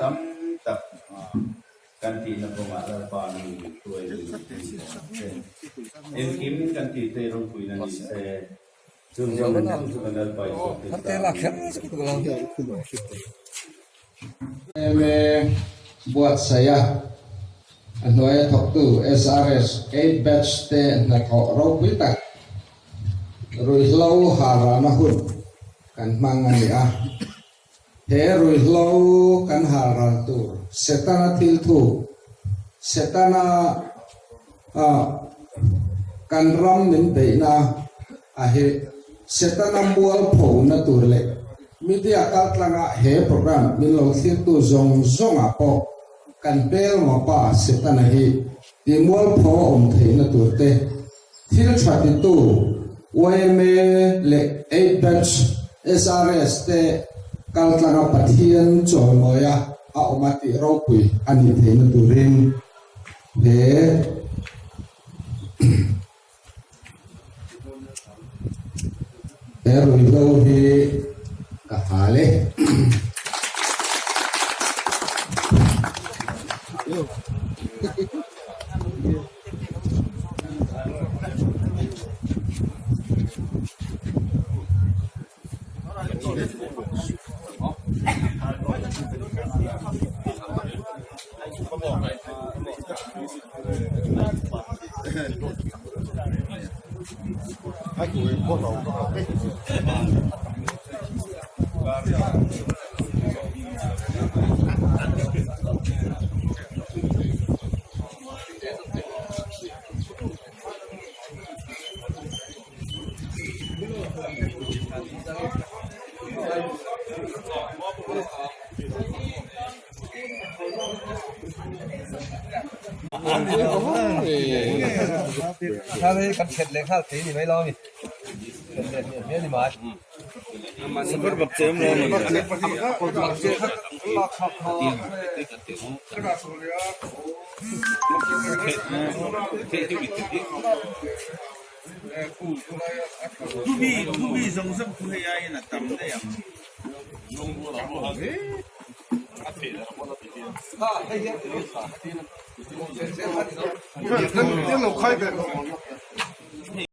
Tam tak kan tihna kawngah Lalpa mi hruai ni se. Engkim kan tih te ropuina ni se. Chung zawng zawng chu kan Lalpa Isua Krista Eme buatsaih a, a hnuaia thawktu SRS eight batch te hnathawh ropui tak ruihhlo halrahna hun kan hmang a ni a. He ruihhlo kan halral tur Setana thil thuk, Setana kan ram min beihna a hi Setana mualphona tur leh media kaltlanga he program min lo thlirtu zawng zawngah pawh kan hmelma pa Setana hi ti mualpho a awm theihna tur te thil tha titu yma leh Eight Batch SRS te kaltlanga Pathian chawimawia a awm a tih ropui a nih theihna turin he He ruihhlo hi ka hal e.